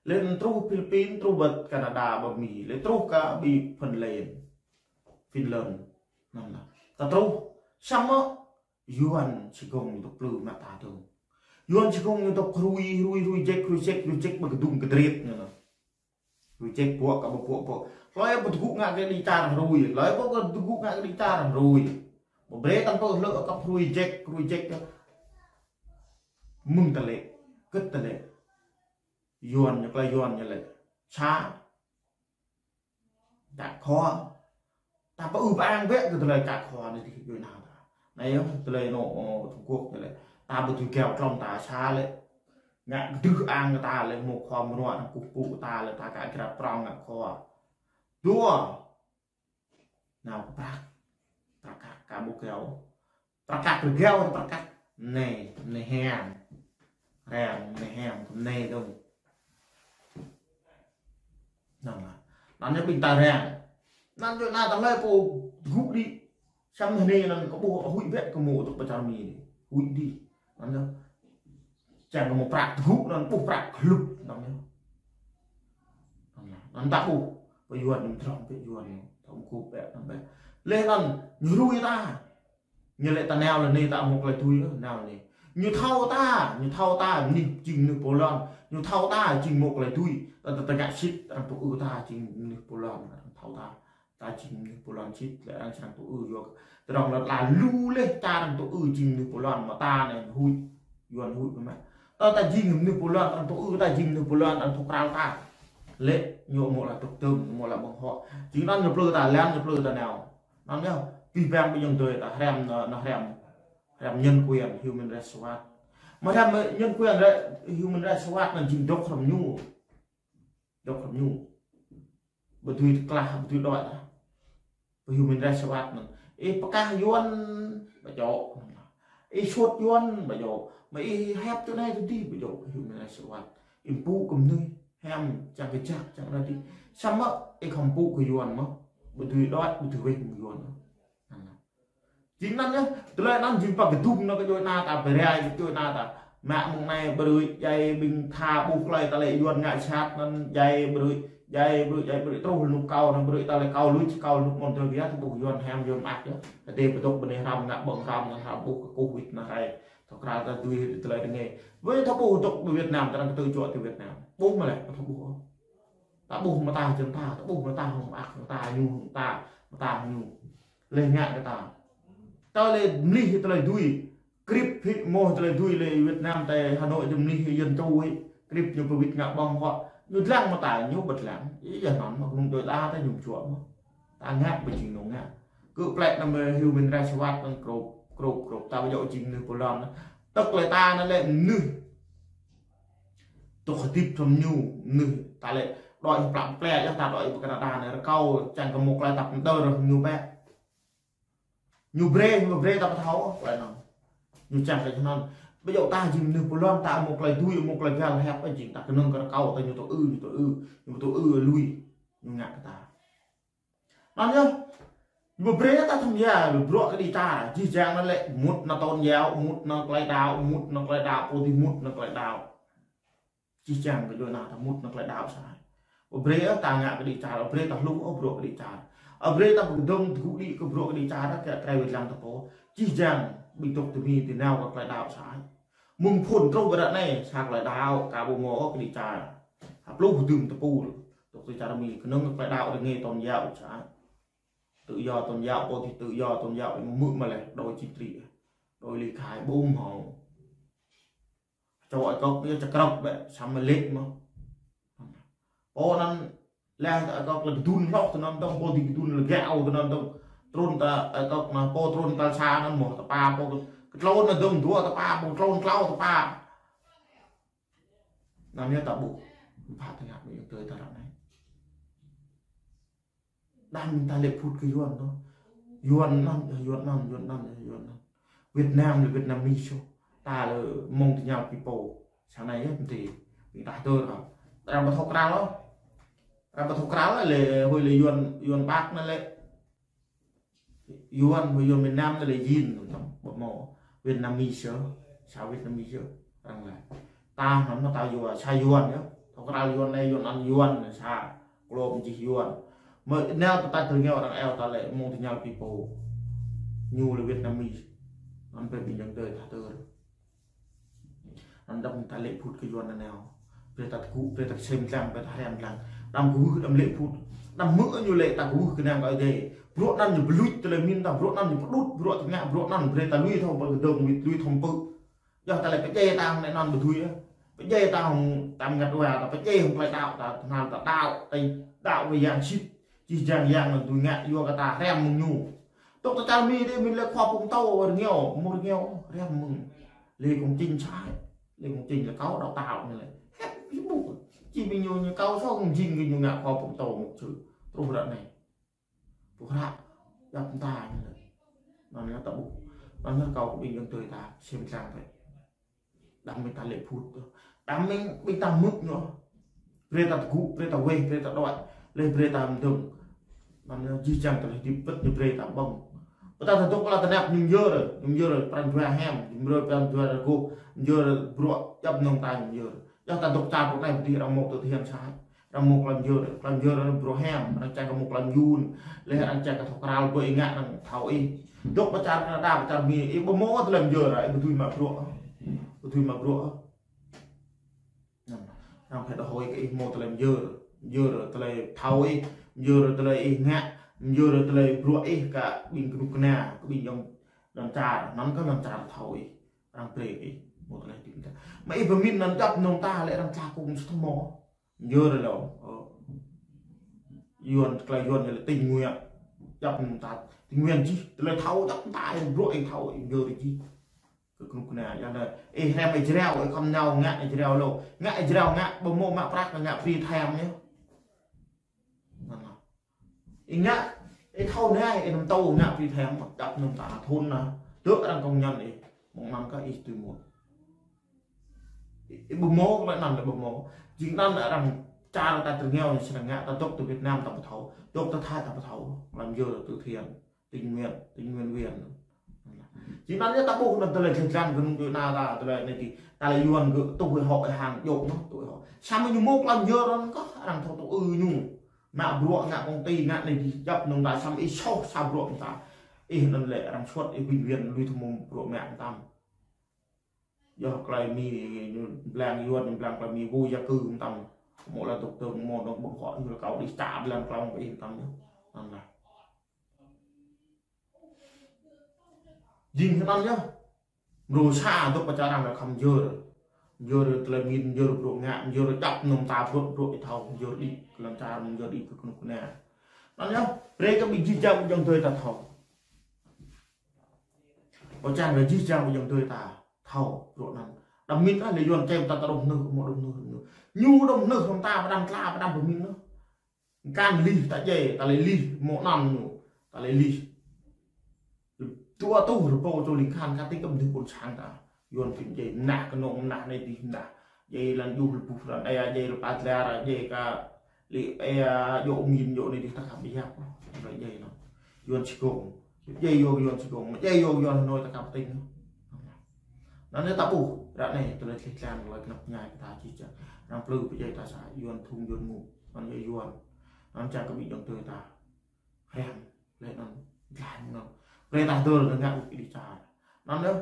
Lĕ truh Philippin, truh ƀơi Canada, ƀơi Mi, lĕ truh kơ ƀơi Phần Lan, Finland. Anŭn lah. Ta truh, samơ̆ Yuan Sài Gòn ñu dŏ plư mă ta dơ̆ng. Yuan Sài Gòn ñu dŏ hrui, hrui, hrui jek, hrui jek, hrui jek ƀơi kơdŭng kơdrĕt ñu lah. Hrui jek pô kơ pô pô. Hlơi pô tơgŭ ngă kơđi čar hrui, hlơi pô tơgŭ ngă kơđi čar hrui. Ƀu brơi tăm pô hlơi kơ hrui jek, hrui jek kơ. Mơ̆ng tơlơi, kơ tơlơi. Yuan ñu, tơlơi Yuan ñu lĕ. Sa. Kă khua. Ta pơư pơang wơ̆t kơ tơlơi kă khua anai dih djơ̆ nao ta. Anai yơh tơlơi anŭn, ơ, Trung Quốc ñu lĕ. Ta ƀu dưi gao klŏm ta sa lĕ. Ngă kơdrưh ang ta lĕ, mơ̆ khua mơnuă anŭn kơkuh pơpŭ ta lĕ, ta kă krăp prŏng ngă khua. Dua. Nao kơ prăk. Prăk kă, kă ƀu gao. Prăk kă rơgao, prăk kă. Anai, anai hiam. Răng, anai hiam, anai dơ̆ng. Anŭn lah. Anŭn yơh ƀing ta răng. Anŭn yơh anai ta lĕ pô gŭ đĭ. Samơ̆ anai anŭn kơ ƀuh huĭ ƀĕ kơ mơ̆ tŏk pơ čar Mi anai. Huĭ đĭ. Anŭn yơh. Čang kơ mơ̆ prăk tơgŭ anŭn ƀuh prăk hlŭp anŭn yơh. Anŭn lah. Anŭn ta ƀuh. Pơ Yuan ñu mơdrŏng ƀĕ Yuan ñu. Tŏm kŭp ƀĕ anŭn ƀĕ. Leh anŭn ñu hrui ta. Ñu lĕ ta nao lĕ anai ta mơ̆ tơlơi tui, nao lĕ anai. Ñu thâo ta, ñu thâo ta, mơnuih jing mơnuih pô lŏn. Ñu thâo ta jing mơ̆ tơlơi tui. Ta, ta, ta ngă sĭt, arăng tŭ ư ta jing mơnuih pô lŏn, arăng thâo ta. Ta jing mơnuih pô lŏn sĭt, lĕ arăng srăng tŭ ư yua. Tơdrong lăt la lu leh ta arăng tŭ ư jing mơnuih pô lŏn, mă ta anai huĭ, Yuan huĭ mơ̆. Ta, ta jing mơnuih pô lŏn, arăng tŭ ư ta jing mơnuih pô lŏn, arăng tŭ krao ta. Lĕ ñu mơ̆ lah tŭk tơm, ñu mơ̆ lah ƀơ̆ng hŏ. Jing anŭn ñu plư ta, lĕ ñu plư ta nao. Anŭn yơh, pih pang ƀing ayŏng adơi ta, hrăm, anŭn, anŭn hrăm, hrăm nhân quyền, Human Rights Watch. Mă hrăm nhân quyền, Human Rights Watch anŭn jing dŏ hrŏm ñu. Dŏ hrŏm ñu. Ƀu dưi tơklah, ƀu dưi đuaĭ ta. Pơ Human Rights Watch anŭn. Ih pơkah Yuan, ƀu djơ̆. Ih sut Yuan, ƀu djơ̆. Mă ih hiăp tui anai tui adih, ƀu djơ̆. Human Rights Watch. Ih pơpŭ kơ mơnuih. Hiam, čang kơjăp, čang anai adih. Samơ̆ ih khŏm pơpŭ kơ Yuan mơ̆. Ƀu dưi đuaĭ, ƀu dưi weh mơ̆ng Yuan mơ̆. Anŭn. Jing anŭn yơh, tơlơi anŭn jing pă kơdŭm anŭn kơ djuai ana ta, pơrai kơ djuai ana ta. Mă mơ̆ng anai brơi, djai ƀing tha ƀuh tơlơi ta lĕ Yuan ngă sat anŭn, djai brơi, djai brơi, djai brơi, truh rơnŭk kâo anŭn brơi, ta lĕ kâo lui, kâo rơnŭk mơ̆n tơlơi biă, ta ƀuh Yuan hiam Yuan mơak yơh. Ta dê pơdŏk ƀơi anai hrăm ngă ƀơ̆ng hrăm anŭn hrăm ƀuh kơkuh wĭt anŭn rai. Thâo krăn ta dưi tơlơi tơnge. Ƀơi thâo ƀuh dŏ ƀơi Việt Nam, ta arăng kơtư̆ juă ti Việt Nam. Ƀuh mơ̆ lĕ, thâo ƀuh. Ta ƀuh mơ̆ ta jing ta, ta ƀuh mơ̆ ta hŏng mơak, mơ̆ ta ñu, mơ̆ ta, mơ̆ ta hŏng ñu. Leh ngă kơ ta. Ta lĕ mlih tơlơi dưi. Krip hĭ mơ̆ tơlơi dưi lĕ Việt Nam ta Hà Nội ta mlih dân chủ hĭ. Krip ñu pơwĭt ngă ƀơ̆ng hŏ. Ñu dlăng mơ̆ ta, ñu ƀu dlăng. Ih yơh anŭn mơ̆ kơnung djuai ta ta ñu juă mơ̆. Ta ngă ƀu jing ñu ngă. Kơ plĕ anŭn mơ̆ Human Rights Watch anŭn krôp, krôp, krôp. Ta ƀu djơ̆ jing mơnuih pô lŏn. Tơk lĕ ta anŭn lĕ mơnuih. Tŏk hơdip hrŏm ñu, mơnuih. Ta lĕ đuaĭ plă plĕ yơh ta đuaĭ pơ Canada anai. Rơkâo čang kơ mơ̆ tơlơi ta pơmdơr ñu ƀĕ. Ñu brơi, ñu brơi ta ƀu thâo, tơlơi anŭn. Ñu čang kơ anŭn. Ƀu djơ̆ ta jing mơnuih pô lŏn, ta mơ̆ tơlơi dưi, mơ̆ tơlơi găl hiăp, jing ta kơnơ̆ng kơ rơkâo, ta ñu tŭ ư, ñu tŭ ư, ñu tŭ ư lui, ñu ngă kơ ta. Anŭn yơh, ñu brơi ta thâo yơh, bruă kơđi čar, jih jang anŭn lĕ, mŭt anŭn tôn giáo, mŭt anŭn tơlơi đaŏ, mŭt anŭn tơlơi đaŏ, pô dih mŭt anŭn tơlơi đaŏ. Jih jang kơ djuai ana ta mŭt anŭn tơlơi đaŏ sa. Ƀu brơi ta ngă kơđi čar, ƀu brơi ta hluh ôh bruă kơđi čar. Ơ, brơi ta pơkơdơ̆ng tơgŭ đĭ kơ bruă kơđi čar, kơ krơi wơ̆t lăng ta pô. Čih jang, ƀing dŏ tơ mi tơ nao kơ tơlơi đaŏ sa. Mơ̆ng phŭn truh ƀơi ră anai, sa tơlơi đaŏ, ka ƀu mơ̆ kơđi čar. Ha pluh dŭm tơpul. Dŏ tơ čar mi, kơnơ̆ng kơ tơlơi đaŏ rơngai tôn giáo sa. Tự do tôn giáo, pô tih tự do tôn giáo, mơ̆ mơ̆ lĕ, đôi chính trị. Đôi ly khai, ƀu mơ̆. Čô ơi kŏk ñu čơkrŏk ƀĕ, samơ̆ lĕ mơ̆. Pô anŭn lĕ ơi kŏk lĕ kơdŭn hloh tơ anŭn dơ̆ng, pô dih kơdŭn lĕ gao tơ anŭn dơ̆ng. Trŭn ta ơi kŏk anŭn, pô trŭn tal sa anŭn mơ̆ tơpă, pô kơ-, kơtlôn anŭn dơ̆ng, dua tơpă, pô kơtlôn klâo tơpă. Anŭn yơh ta ƀuh. Pă tơnap ñu tơi ta ră anai. Đăm ta lĕ phŭt kơ Yuan anŭn. Yuan anŭn, Yuan anŭn, Yuan anŭn, Yuan anŭn. Việt Nam lĕ Vietnamese. Ta lĕ mơ̆ng tơñal people. Sa anai yơh, mơ̆ tih. Ƀing ta tơr kơ. Arăng ƀu thâo krăl ôh. Arăng ƀu thâo krăl lĕ, hơi lĕ Yuan, Yuan Bắc anŭn lĕ. Yuan, hơi Yuan Việt Nam anŭn lĕ Yin, ƀu mơ̆. Vietnamese, sa Vietnamese. Arăng lĕ. Ta anŭn mơ̆ ta Yuan, sa Yuan yơh. Thâo krăl Yuan anai, Yuan anŭn, Yuan sa. Klôm jih Yuan. Mơ̆ nao ta tơña arăng eo ta lĕ mơ̆ng tơñal people. Ñu lĕ Vietnamese. Anŭn brơi ƀing ayŏng adơi ta tơr. Anŭn đăm ta lĕ phŭt kơ Yuan anŭn nao. Brơi ta tơgŭ, brơi ta sem lăng, brơi ta hrăm lăng. Đăm kơwưh, đăm lĕ phŭt. Đăm mơ̆ ñu lĕ ta kơwưh kơnang kơ Ơi Adai. Bruă anŭn ñu pơluč tơlơi pơmĭn ta, bruă anŭn ñu pơđŭt, bruă tơngia, bruă anŭn brơi ta lui thâo pơkơdơ̆ng, lui, lui thâo pơ̆. Yơh ta lĕ pơdjai ta hăng anŭn ƀu dưi yơh. Pơdjai ta hăng tam ngăt wa, ta pơdjai hăng tơlơi đaŏ ta, tơhnal ta đaŏ, ta đaŏ wơ̆t yang sĭt. Čih jang yang anŭn tui ngă, yua kơ ta hrăm mơ̆ng ñu. Dŏ tơ čar mi dih, mi lĕ khua pơtô rơngiao, mơ̆ rơngiao, hrăm mơ̆ng. Lê Công Chính sa, Lê Công Chính lĕ kâo đaŏ tao anai lĕ. Hĕt, ih ƀuh. Či ƀing ñu, ñu kâo soh kơ jing kơ ñu ngă khua pơtô mơ̆ čư̆. Truh ră anai. Pơhră, djăp mơta ñu lĕ. Anŭn yơh ta ƀuh. Anŭn yơh kâo kơ ƀing ayŏng adơi ta, sem lăng ƀĕ. Đăm ƀing ta lĕ phŭt. Đăm ƀing, ƀing ta mŭt ñu. Brơi ta tơgŭ, brơi ta weh, brơi ta đuaĭ. Leh brơi ta mơdơ̆ng. Anŭn yơh jih jang tơlơi hơdip pơ̆t ñu brơi ta ƀơ̆ng. Pơtă ta dŏ kơ la tơnap ñu yơr, ñu yơr pran jua hiam, ñu yơr pran jua rơgoh, ñu yơr bruă djăp mơnơ̆ng ta ñu yơr. Yua ta dŏ čar pơ anai pơdih arăng mơ̆ tơ thian sa. Arăng mơ̆ klăm yơr, klăm yơr anŭn bruă hiam, arăng čang kơ mơ̆ klăm yun, leh arăng čang kơ thâo krăl ƀơi ih ngă arăng thâo ih. Dŏ pơ čar Canada, pơ čar mi, ih ƀu mơ̆ tơlơi yơr, ih ƀu dưi mă bruă. Ƀu dưi mă bruă. Arăng phải đòi hỏi kơ ih mơ̆ tơlơi yơr, yơr tơlơi thâo ih, yơr tơlơi ih ngă, yơr tơlơi bruă ih kơ ƀing kơnuk kơna, kơ ƀing ayŏng lŏn čar, anŭn kơ lŏn čar thâo ih. Arăng brơi ih, mơ̆ tơlơi hơdip ta. Mă ih pơmĭn anŭn djăp mơnơ̆ng ta lĕ arăng ča kung sơtơmô. Yơr lĕ, ơ. Yuan, tơlơi Yuan ñu lĕ tình nguyện. Djăp mơnơ̆ng ta, tình nguyện jih, tơlơi thâo djăp mơnơ̆ng ta, ih bruă ih thâo, ih yơr jih. Kơ kơnuk kơna, yua anŭn, ih hrăm ih jrao, ih khŏm nao ngă ih jrao lu. Ngă ih jrao ngă, ƀu mơ̆ mă prăk ngă free time yơh. Anŭn. Ih ngă, ih thâo anai, ih năm tâu ngă free time, djăp mơnơ̆ng ta thun anŭn. Dŏ arăng công nhận ih, mơ̆ng anŭn kơ ih tui mŭt. Ih, ih ƀu mơ̆, lĕ anŭn lĕ ƀu mơ̆. Jing anŭn lĕ arăng čar ta tơrngiao ñu srăng ngă, ta dŏ tơ Việt Nam ta ƀu thâo, dŏ tơ Thái ta ƀu thâo, klăm yơr từ thiện, tình nguyện, tình nguyện viên. Jing anŭn yơh ta ƀuh anŭn tơlơi jơlan kơnung djuai ana ta, tơlơi anai dih, ta lĕ Yuan kơ tui hŏ ih hăng djŏ anŭn, tui hŏ. Samơ̆ ñu mơ̆ klăm yơr anŭn kơ arăng thâo tui ư ñu. Mă bruă ngă công ty ngă anai dih djăp mơnơ̆ng ta samơ̆ ih soh sa bruă mơta. Ih anŭn lĕ arăng suăt ih bệnh viện lui thâo mơ̆ bruă mă mơtam. Yua tơlơi mi ñu blang Yuan, ñu blang tơlơi mi vô gia cư mơtam. Mơ̆ lĕ doctor mơ̆ dŏ ƀơ̆ng hŏ ñu lĕ kâo đĭ ča blang klong kơ ih mơtam yơh. Anŭn lĕ. Jing hơnăn yơh. Mrô sa dŏ pơ čar arăng lĕ khŏm yơr. Yơr tơlơi mĭn, yơr bruă ngă, yơr djăp mơnơ̆ng ta bruă, bruă ih thâo, yơr đĭ kơ lŏn čar, yơr đĭ kơ kơnuk kơna. Anŭn yơh, brơi kơ ƀing jih jang ayŏng adơi ta thâo. Ơ čang kơ jih jang ayŏng adơi ta thâo bruă anŭn. Đăm mĭn ta lĕ Yuan čem ta, ta dŏ nơh, mơ̆ dŏ nơh, dŏ nơh. Ñu dŏ nơh hăng ta, pơđăm tla, pơđăm pơmĭn nơh. Kăn lih ta djai, ta lĕ lih mơ̆ anŭn ñu, ta lĕ lih. Dua tuh rơbâo čô ling khan kơ tĭng kơ mơnuih ƀôn sang ta. Yuan phim djai mơnah kơnơ̆ng mơnah anai dih mơnah. Djai lăn djuh lơbuh lăn ea, djai lơpa dlar, djai kơ lĕ ea, djŏ mĭn djŏ anai dih ta khăp biă. Lĕ djai anŭn. Yuan čigông. Djai yua Yuan čigông. Djai yua Yuan Hà Nội ta khăp tĭng. Anŭn yơh ta ƀuh. Ră anai tơlơi tleh tlan, tơlơi kơnăp ñai kơ ta jih jang. Arăng plư pơdjai ta sa Yuan thung Yuan ngŭ. Anŭn yơh Yuan. Anŭn čang kơ ƀing ayŏng adơi ta. Hriăm, lĕ anŭn, dlăng anŭn. Brơi ta dơr ngă wĭt kơđi čar. Anŭn yơh,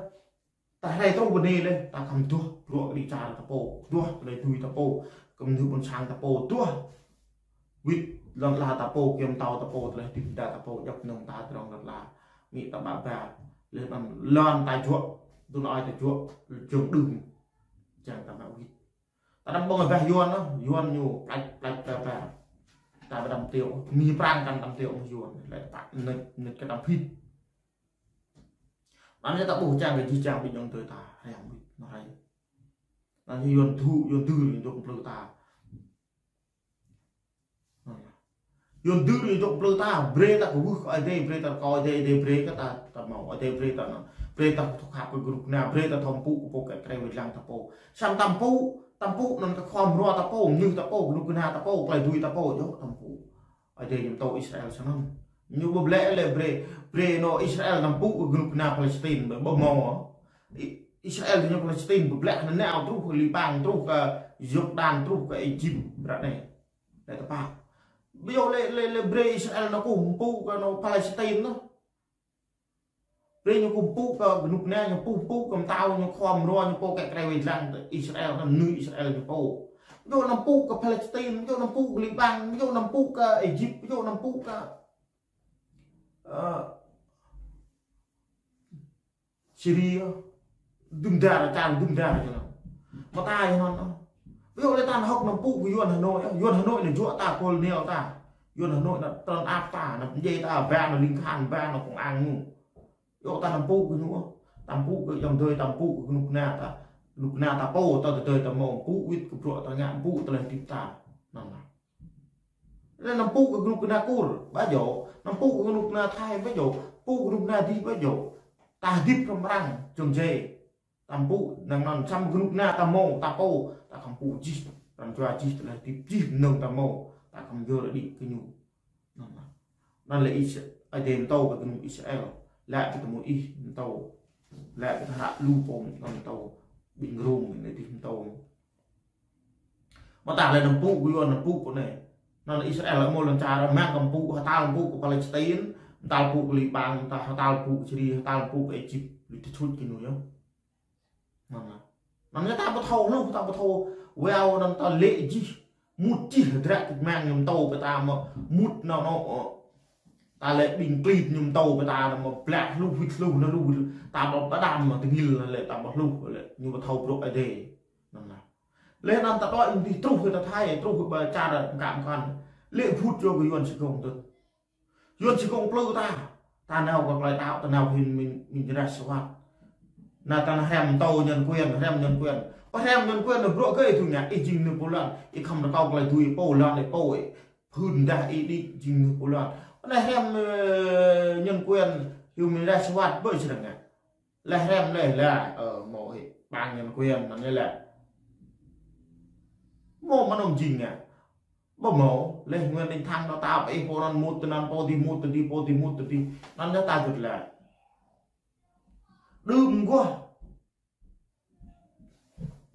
ta hrơi truh bơni lĕ, ta khŏm duah, bruă kơđi čar ta pô, duah tơlơi tui ta pô, kơ mơnuih ƀôn sang ta pô, duah wĭt lŏn ala ta pô, kiăng tao ta pô, tơlơi hơdip ta ta pô, djŏp mơnơ̆ng ta tơdrong lŏn ala, mĭ ta ƀă ƀă, lĕ anŭn lŏn ta juă, dŭn ơi ta juă, jơ̆ng đưm, čang ta mă wĭt. Ta đăm ƀơ̆ng ƀah Yuan ôh, Yuan ñu plač, plač ta ƀă. Ta ƀu đăm tiŏ, mĭ prang kăn đăm tiŏ mơ̆ng Yuan, lĕ ta nĕč, nĕč kơ đăm phĭt. Anŭn yơh ta ƀuh čang kơ jih jang ƀing ayŏng adơi ta, hriăm wĭt, anŭn hrơi. Anŭn yơh Yuan dŭ, Yuan dơr, Yuan dŏ plư ta. Yuan dơr, Yuan dŏ plư ta, brơi ta kơ wưh kơ Ơi Adai, brơi ta kơ Ơi Adai, Ơi Adai brơi kơ ta, ta mâo, Ơi Adai brơi ta anŭn. Brơi ta thâo khăp kơ kơnuk kơna, brơi ta thâo pŭ kơ pô kĕ krĕ wai lăng ta pô. Samơ̆ ta pŭ, ta pŭ anŭn kơ khua mơnuă ta pô, mơnuih ta pô, kơnuk kơna ta pô, tơlơi tui ta pô, yơh ta pŭ. Ơi Adai ñu pơtô Israel sơnăm. Ñu ƀu blĕ lĕ brơi, brơi anŏ Israel anăm pŭ kơ kơnuk kơna Palestine, ƀu, ƀu mâo. I-, Israel ñu Palestine ƀu blĕ anŭn nao truh kơ Liban, truh kơ Jordan, truh kơ Êjip, ră anai. Lĕ tơpă. Ƀu djơ̆ lĕ, lĕ, lĕ brơi Israel anŭn kơkuh pŭ kơ anŏ Palestine anŭn. Brơi ñu kơkuh pŭ kơ kơnuk kơna ñu, kơkuh pŭ kơ mơtao ñu, khua mơnuă ñu, pô kĕ krĕ wai lăng Israel anŭn, mơnuih Israel ñu pô. Ƀu djơ̆ anăm pŭ kơ Palestine, ƀu djơ̆ anăm pŭ kơ Liban, ƀu djơ̆ anăm pŭ kơ Êjip, ƀu djơ̆ anăm pŭ kơ, ơ, Syria, dŭm dar, čar dŭm dar ñu anŭn. Mơta ñu anŭn. Ƀu djơ̆ lĕ ta anăm hơ̆k anăm pŭ kơ Yuan Hà Nội, Yuan Hà Nội anŭn juă ta, kolonial ta. Yuan Hà Nội anŭn trấn áp ta, anŭn pơdjai ta, ba anŭn ling khang, ba anŭn công an ñu. Ƀu djơ̆ ta anăm pŭ kơ ñu, ta anăm pŭ kơ ayŏng adơi, ta anăm pŭ kơ kơnuk kơna ta. Kơnuk kơna ta pô, ta tơdơi ta mâo, pŭ wĭt kơ bruă ta ngă, pŭ tơlơi hơdip ta. Anŭn yơh. Lĕ anăm pŭ kơ kơnuk kơna Kur, ƀu djơ̆. Anăm pŭ kơ kơnuk kơna Thái, ƀu djơ̆. Pŭ kơnuk kơna adih, ƀu djơ̆. Ta hơdip hrŏm arăng, čŏng jai. Ta pŭ, anŭn anŭn, samơ̆ kơnuk kơna ta mâo, ta pô, ta khŏm pŭ jih. Pran jua jih, tơlơi hơdip jih, mơnơ̆ng ta mâo, ta khŏm yơr đĭ kơ ñu. Anŭn yơh. Anŭn lĕ Is-, Ơi Adai pơtô kơ kơnuk Israel. Laĭ kơ tơmui ih pơtô. Laĭ kơ hră lu pô anŭn pơtô. Ƀing Rôm anai dih pơtô. Mơta lĕ anăm pŭ kơ Yuan, anăm pŭ kơ anai. Anŭn Israel mâo lŏn čar, mơ̆ng kơ pŭ, hơtal pŭ kơ Palestine, hơtal pŭ kơ Liban, hơtal pŭ kơ Syria, hơtal pŭ kơ Êjip, lui tơčut kơ ñu yơh. Anŭn yơh. Anŭn yơh ta ƀu thâo hluh, ta ƀu thâo weo, anŭn ta lĕ jih, mŭt jih hơdră kơ mơ̆ng ñu pơtô kơ ta mơ̆, mŭt anŭn anŭn, ơ. Ta lĕ ƀing klin ñu pơtô kơ ta anŭn mơ̆, blah hluh, wĭt hluh, anŭn hluh, wĭt hluh. Ta ƀu pơđăm mơ̆, tơngil lĕ, ta ƀu hluh lĕ, ñu ƀu thâo bruă Ơi Adai. Anŭn yơh. Lĕ anŭn ta đuaĭ mơ̆ng dih truh kơ ta Thái, truh kơ ƀă čar kăm kăn. Lĕ phŭt yơh kơ Yuan Sigong tŭ. Yuan Sigong plư ta. Ta nao kơ tơlơi đaŏ, ta nao hin min, min jơnah sơwat. Anŭn ta hriăm pơtô nhân quyền, hriăm nhân quyền. Pơhriăm nhân quyền anŭn bruă kơ ih tŭ ngă, ih jing mơnuih pô lŏn, ih khŏm rơkâo tơlơi tui pô lŏn, ih pô ih. Phŭn dah ih đĭ jing mơnuih pô lŏn. Anai hriăm, ơ, nhân quyền, human rights watch, ƀơi sơdang ngă. Lĕ hriăm lĕ, lĕ, ơ, mâo hĭ, ƀing nhân quyền anŭn lĕ. Mâo mơnơ̆ng jing ngă. Ƀu mâo, lĕ Nguyễn Đình Thắng anŭn ta pơ ih pô anŭn mŭt tơ anŭn pô dih mŭt tơ dih, pô dih mŭt tơ dih. Anŭn lĕ ta gưt lĕ. Đưm guah.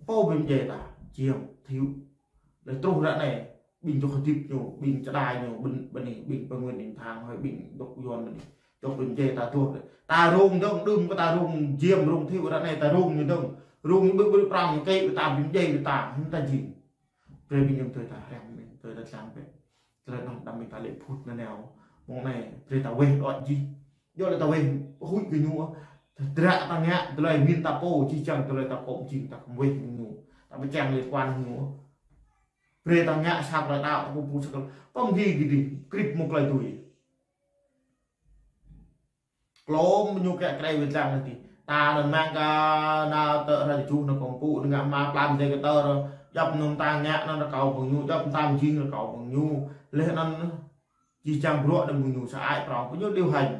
Pô ƀing djai ta, Čiêm, Thiu. Lĕ truh ră anai, ƀing dŏ hơdip ñu, ƀing čơđai ñu, ƀing, ƀing anai, ƀing pơ Nguyễn Đình Thắng, hơi ƀing dŏ Yuan ƀing anai. Dŏ ƀing djai ta truh lĕ. Ta rông dơ̆ng, đưm kơ ta rông Čiêm, rông Thiu ră anai, ta rông ñu dơ̆ng. Rông ñu ƀu, ƀu prăng ñu kĕ, ta ƀing djai ta, hĭ ta jing. Brơi ƀing ayŏng adơi ta hriăm, ƀing ayŏng adơi ta čang bĕ. Tơlơi anŭn đăm ƀing ta lĕ phŭt nanao. Mơ̆ng anai, brơi ta weh đuaĭ jih. Djơ̆ lĕ ta weh huĭ kơ ñu. Hơdră ta ngă, tơlơi min ta pô, jih jang tơlơi ta pô jing ta khŏm weh mơ̆ng ñu. Ta ƀu čang lĕ kuan ñu. Brơi ta ngă sa tơlơi đaŏ, ta pô pŭ sa tơlơi. Pơm gih gih dih, krĭp mơ̆ng tơlơi tui. Klôm ñu kĕ krĕ wai lăng anai dih. Ta anŭn mơ̆ng kơ anŭn tơ hrơi tơjuh anŭn kông pŭ, anŭn ngă mă plam dêh kơ tơ, djŏp anŭn ta ngă anŭn rơkâo mơ̆ng ñu, djŏp ta mơjing rơkâo mơ̆ng ñu. Lĕ anŭn jih jang bruă anŭn mơ̆ng ñu sa ai prong, mơ̆ng ñu điều hành.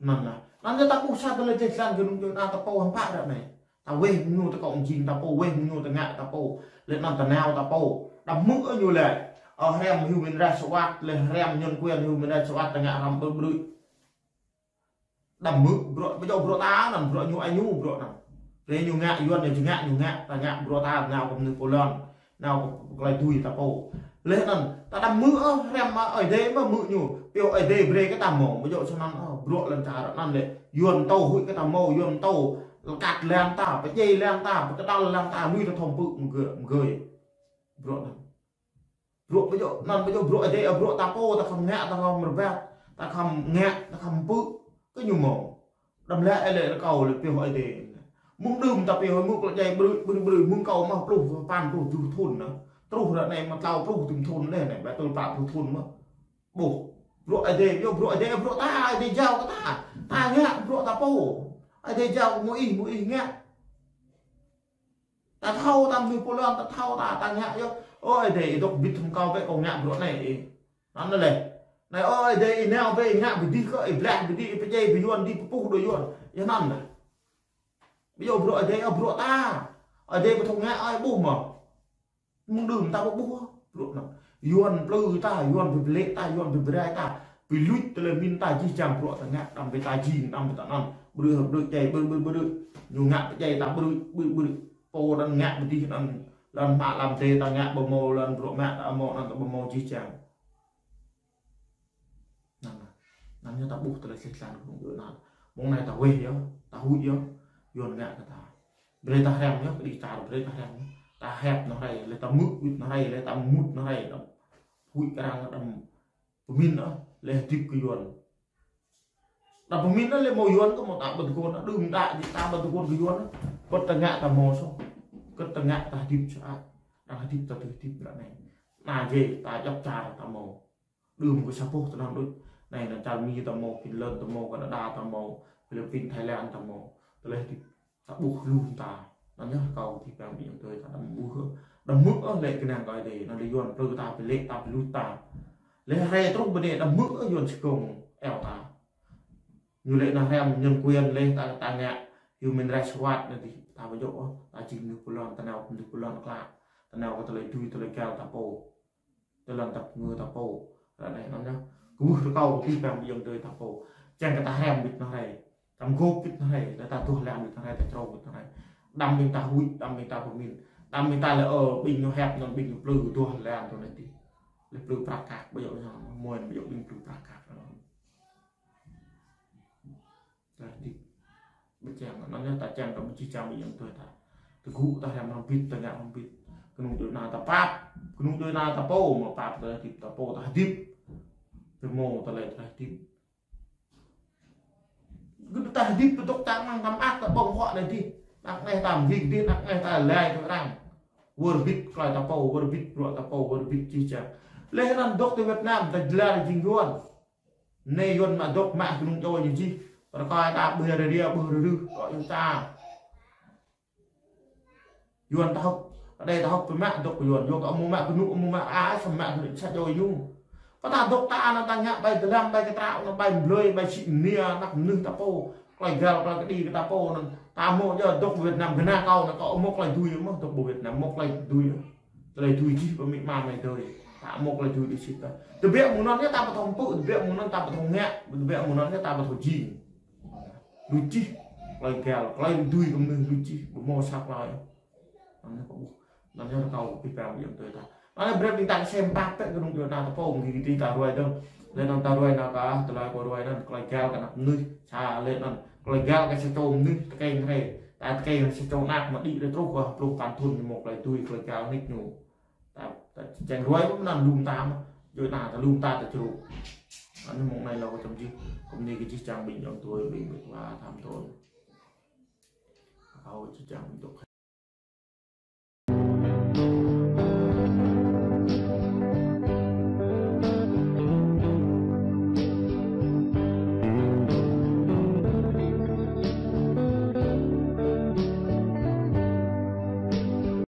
Anŭn lah. Anŭn yơh ta ƀuh sa tơlơi dêh lăng kơ anŭn djơ̆ anŭn ta pô hăng pă ră anai. Ta weh mơ̆ng ñu ta kông jing ta pô, weh mơ̆ng ñu ta ngă ta pô. Lĕ anŭn ta nao ta pô. Đăm hmư̆ ñu lĕ. Ơ, hriăm human rights watch, lĕ hriăm nhân quyền human rights watch ta ngă hrăm ƀơ̆ ƀrư̆. Đăm hmư̆ bruă, ƀu djơ̆ bruă ta anŭn, bruă ñu ai ñu bruă anŭn. Lĕ ñu ngă, Yuan ñu či ngă, ñu ngă, ta ngă bruă ta, ngă kơ mơnuih pô lŏn. Nao kơ tơlơi tui ta pô. Leh anŭn, ta đăm hmư̆ ôh, hrăm mă Ơi Adai mă hmư̆ ñu. Pioh Ơi Adai brơi kơ ta hmâo, mơ̆ djơ̆ sơnăn ôh, bruă lŏn čar anŭn lĕ. Yuan tơ huĭ kơ ta hmâo, Yuan tơ lơkat lăng ta, pơdjai lăng ta, pơkơdăl lăng ta, lui ta thŏm pư̆ mơgơi, mơgơi. Bruă anŭn. Bruă mơ̆ djơ̆, anŭn mơ̆ djơ̆ bruă Ơi Adai, bruă ta pô, ta khŏm ngă, ta khŏm rơbat, ta khŏm ngă, ta khŏm pư̆. Kơ ñu hmâo. Đăm lĕ ơi lĕ rơkâo lĕ pioh Ơi Adai. Mơ̆ng đưm ta pioh mơ̆ng klă djai brư̆, brư̆, brư̆, mơ̆ng kâo mă pluh, păn pluh duh thŭn anŭn. Truh ră anai mă klâo pluh duh thŭn anai, anai, ƀă tơl pă pluh thŭn mơ̆n. Ƀuh. Bruă Ơi Adai, yua bruă Ơi Adai, bruă ta, Ơi Adai jao kơ ta. Ta ngă bruă ta pô. Ơi Adai jao mơ̆ ih, mơ̆ ih ngă. Ta thâo ta mơnuih pô lŏn, ta thâo ta, ta ngă yơh. Ơ Ơi Adai, ih dŏ bĭt hăng kâo bĕ, kâo ngă bruă anai ih. Anŭn lĕ. Anai ơ Ơi Adai, ih nao bĕ, ih ngă pơdih kơ, ih blah pơdih, ih pơdjai pơyuan, dih pơpuh đôi yuan. Yua anŭn lĕ. Ƀu djơ̆ bruă Ơi Adai, ơ bruă ta. Ơi Adai ƀu thâo ngă, ơi ƀuh mơ̆n. Mơ̆ng đưm ta ƀu ƀuh bruă anŭn. Yuan plư ta, Yuan pơplĕ ta, Yuan pơbrai ta. Pơluč tơlơi pơmĭn ta jih jang bruă ta ngă, đăm pơtă jing, đăm pơtă anŭn. Brư̆, brư̆, djai, brư̆, brư̆, brư̆. Ñu ngă pơdjai ta brư̆, brư̆, brư̆. Pô anŭn ngă pơdih anŭn, lŏn mă lăm tê ta ngă ƀu hmâo, lŏn bruă mă ta hmâo, anŭn ta ƀu hmâo jih jang. Anŭn, anŭn yơh ta ƀuh tơlơi sĭt lăng kơ mơ̆ng anŭn. Mơ̆ng anai ta weh yơh, ta huĭ yơh, Yuan ngă kơ ta. Brơi ta hrăm yơh, kơđi čar brơi ta hrăm yơh. Ta hiăp anŏ hrơi, lĕ ta hmư̆ wĭt anŏ hrơi, lĕ ta mŭt anŏ hrơi, đăm huĭ kơ arăng, đăm pơmĭn ôh, lĕ hơdip kơ Yuan. Đăm pơmĭn ôh, lĕ hmâo Yuan kơ hmâo ta ƀu tơguan, đưm đă djơ̆ ta ƀu tơguan kơ Yuan. Kơ̆t ta ngă ta hmâo soh. Kơ̆t ta ngă ta hơdip sơăi. Arăng hơdip ta tui hơdip ră anai. Anai djai ta djŏp čar ta hmâo. Đưm kơ sa boh tơnăm đôč. Anai anŭn čar Mi ta hmâo, Finland ta hmâo, Canada ta hmâo, Philippines, Thái Lan ta hmâo. Tơlơi hơdip ta ƀuh lu mơta. Anŭn yơh rơkâo kơ abih bang ƀing ayŏng adơi ta đăm ƀuh, đăm hmư̆ ôh lĕ kơnang kơ Ơi Adai. Anŭn lĕ Yuan plư ta, pơplĕ ta, pơluč ta. Lĕ hrơi truh ƀơi anai đăm hmư̆ ôh Yuan čơkông eo ta. Ñu lĕ anŭn hrăm nhân quyền lĕ ta, ta ngă Human Rights Watch anŭn dih, ta ƀu djơ̆ ôh, ta jing mơnuih pô lŏn, ta nao kơ mơnuih pô lŏn klă. Ta nao kơ tơlơi tui, tơlơi găl ta pô. Tơlơi ta pơngư ta pô. Ră anai anŭn yơh. Kơkuh rơkâo kơ abih bang ƀing ayŏng adơi ta pô. Čang kơ ta hrăm bĭt anŏ hrơi. Đăm gôp bĭt anŏ hrơi, lĕ ta duah lăng bĭt anŏ hrơi, ta črâo bĭt anŏ hrơi. Đăm ƀing ta huĭ, đăm ƀing ta pơmĭn. Đăm ƀing ta lĕ, ơ, ƀing ñu hiăp anŭn, ƀing ñu plư duah lăng tui anai dih. Lĕ plư prăk kăk, ƀu djơ̆ ñu, mơ̆n ƀu djơ̆ ƀing plư prăk kăk. Ta hơdip. Ƀu čang, anŭn yơh ta čang kơ ƀing čih čang ƀing ayŏng adơi ta. Tơgŭ ta hrăm hrŏm bĭt, ta ngă hrŏm bĭt. Kơnung djuai ania ta pap, kơnung djuai ania ta pô, mơ̆ pap ta hơdip, ta pô, ta hơdip. Pơmô ta lĕ ta hơdip. Gơ̆ ta hơdip pơdŏk čang mơ̆ng ta mơak ta ƀơ̆ng huă anai dih. Anăk anai ta mơdih dih, anăk anai ta lăi kơ arăng. Wơr bĭt tơlơi ta pô, wơr bĭt bruă ta pô, wơr bĭt čih čang. Leh anŭn dŏ tơ Việt Nam, ta jơlan jing Yuan. Anai Yuan mă dŏ mă kơnung djuai ñu jih. Rơkơi ta ƀuh rơria, ƀuh rơrưh, kơ ñu ta. Yuan ta hŏk, đe ta hŏk pơmă dŏ kơ Yuan, yua kơ amâo mă kơnuk, amâo mă ai, samơ̆ mă kơnuk sa djuai ñu. Pơ ta dŏ ta anŭn ta ngă ƀai dơlăm, ƀai kơtrâo, anŭn ƀai mblơi, ƀai sĭ mơnia, anăk mơnuih ta pô. Tơlơi găl, tơlơi kơđi kơ ta pô anŭn. Ta mơ̆ yơh dŏ Việt Nam gơnang kâo anŭn kâo amâo tơlơi dưi mơ̆n, dŏ Việt Nam amâo tơlơi dưi. Tơlơi dưi jih ƀơi amĭ ama mơi adơi. Ta amâo tơlơi dưi đĭ sĭt ta. Tơbiă mơ̆ng anŭn yơh ta ƀu thâo pơpŭ, tơbiă mơ̆ng anŭn ta ƀu thâo ngă, tơbiă mơ̆ng anŭn yơh ta ƀu thâo jing. Lu jih, tơlơi găl, tơlơi dưi kơ mơnuih lu jih, ƀu hmâo sa tơlơi. Anŭn yơh kâo ƀuh, anŭn yơh rơkâo kơ abih bang ƀing ayŏng adơi ta. Anŭn yơh brơi ƀing ta kơsem pap bĕ kơnung djuai ania ta pô, mơ̆ng gih tih ta ruai dơ̆ng. Leh anŭn ta ruai nao kơ tơlơi kâo ruai anŭn, tơlơi găl kơ anăk mơnuih, sa leh anŭn, tơlơi găl kơ sa čô mơnuih, tơkeng hrơi. Ta tơkeng sa čô anăk mă đĭ rai truh kơ pluh păn thŭn ñu mâo tơlơi dưi, tơlơi găl nik ñu. Ta, ta čang ruai mơ̆n anŭn lŏm ta mơ̆n. Djuai ania ta lŏm ta ta čruk. Anŭn mơ̆ng anai lŏ kơ čăm jih. Kơ mơ̆ng anai kơ jih čang ƀing ayŏng adơi ƀing ƀing wa tam tôn. Kâo jih čang ƀing dŏ